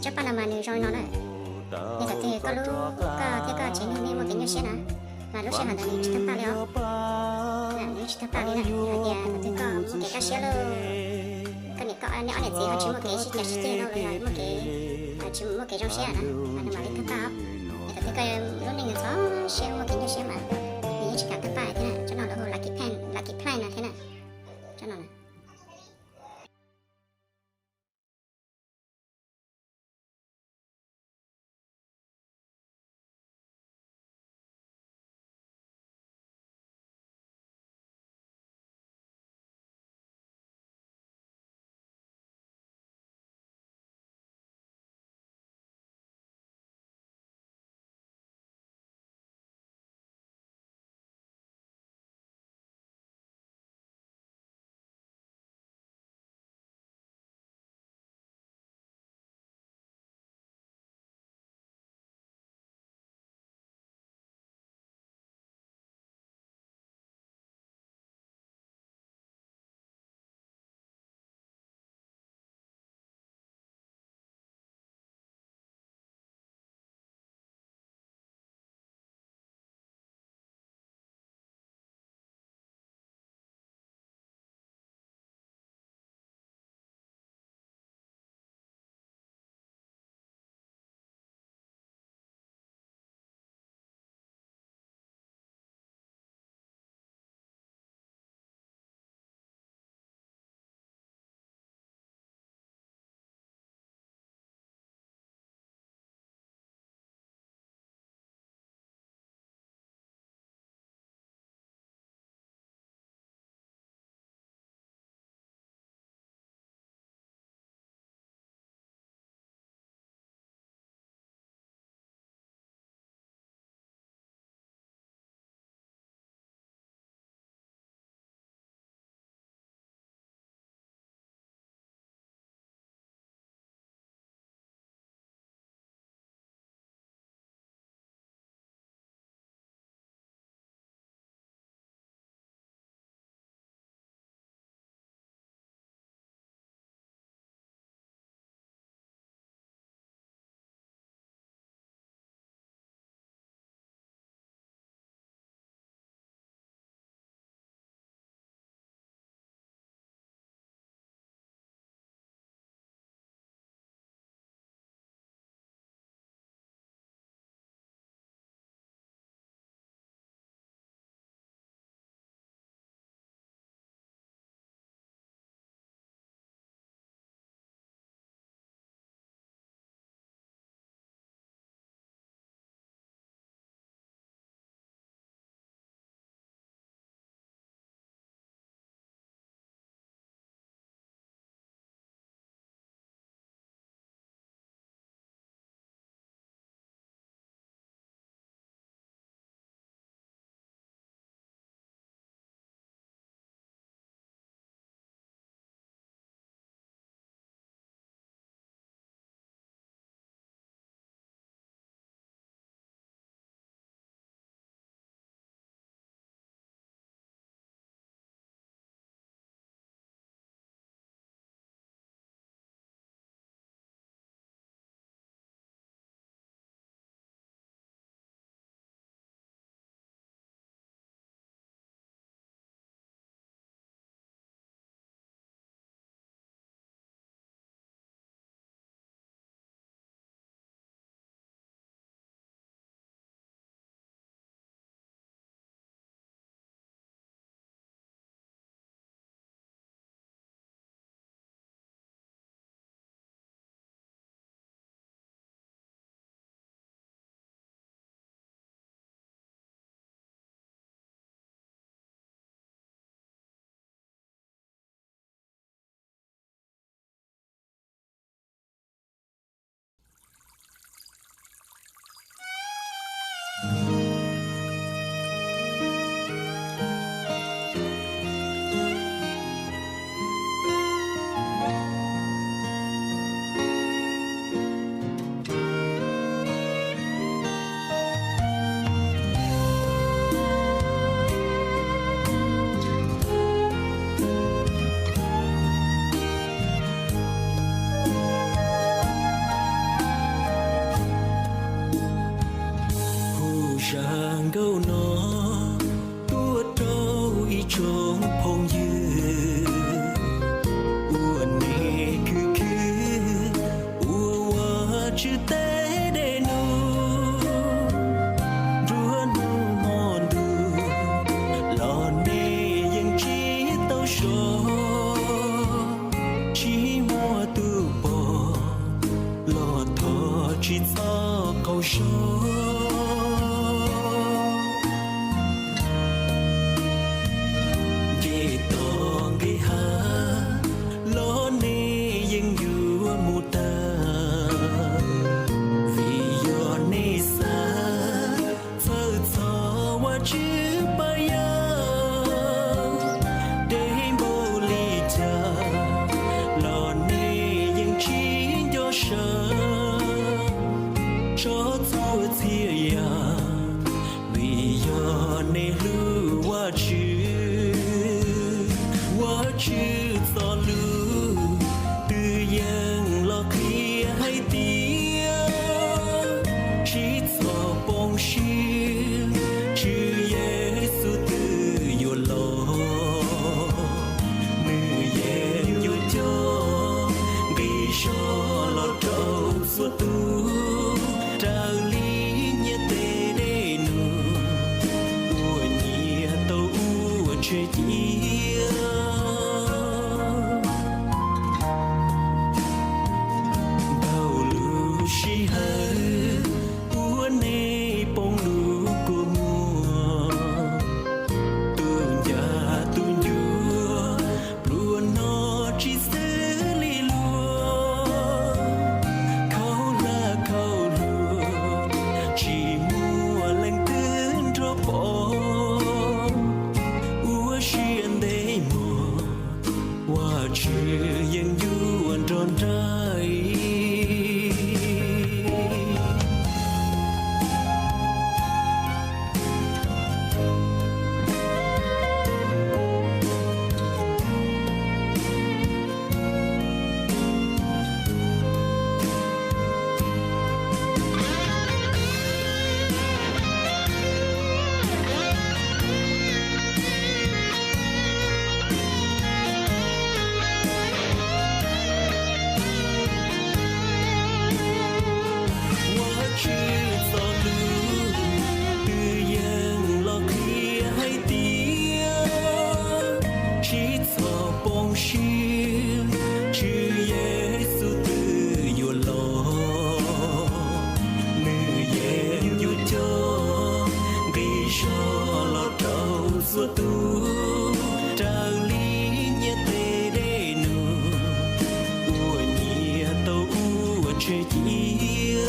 Tsob paj no mas nws zoo li no na. Yog thaum twg koj lub, koj thiab koj tsev neeg nej muaj kev nyuaj siab na, mas lub sij hawm ntawd nws tsis thawj paj li os. Nws tsis thawj paj li na, yog hais tias thaum twg koj muaj kev kaj siab lawm, koj niam koj, nej ob niam txiv ho tsis muaj kev sib cav sib ceg no los yog muaj kev, tsis muaj kev zoo siab na, mas nws mam li thawj paj os. Yog thaum twg koj lub neej txhob siab muaj kev nyuaj siab mas nws yeej tsis kam thawj paj thiab na. Tsob no lawv hu lucky plan, lucky plan no thiab na. Tsob no na. Zaj nkauj no tuaj rau ib tsoom phooj ywg uas nej khwv khwv ua Vajtswv tej dej num. Nruab hnub hmo ntuj los nej yeej tsis tau so, tsis muaj tus pom los thov tsis txhob qaug zog. Nce toj nqis hav los nej yeej yuav mus tag, vim yog nej xav txhawj txog Vajtswv pab yawg. Deb npaum li cas los nej yeej tsis nco sawv, tso txhua txhia yam vim yog nej hlub Vajtswv. Vajtswv txoj lus twb yeej los qhia hais tias tsis txhob poob siab, Tswv Yexus twb yuav los, nws yeej yuav coj nqi zog los rau txhua tus raws li nyias tej dej num uas nyias tau ua tseg cia. Ntau lub sij hawm uas nej poob lub kua muag, tus ncaj tus ncua pluas no tsis xws li luag, khaub hlab khaub hluas tsis muaj leej twg nrog pom. Ua siab ntev mog, Vajtswv yeej yuav nrog nraim. Vajtswv txoj lus twb yeej los qhia hais tias tsis txhob poob siab, Tswv Yexus twb yuav los, nws yeej yuav coj nqi zog los rau txhua tus raws li nyias tej dej num uas nyias tau ua tseg cia.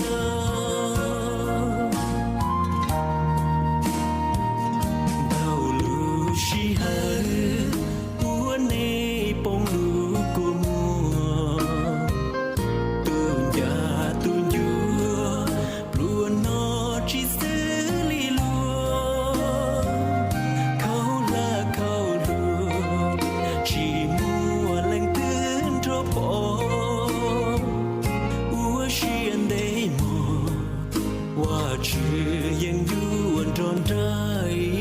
Ntau lub sij hawm uas nej poob lub kua muag, tus ncaj tus ncua pluas no tsis xws li luag, khaub hlab khaub hluas tsis muaj leej twg nrog pom. Ua siab ntev mog, Vajtswv yeej yuav nrog nraim.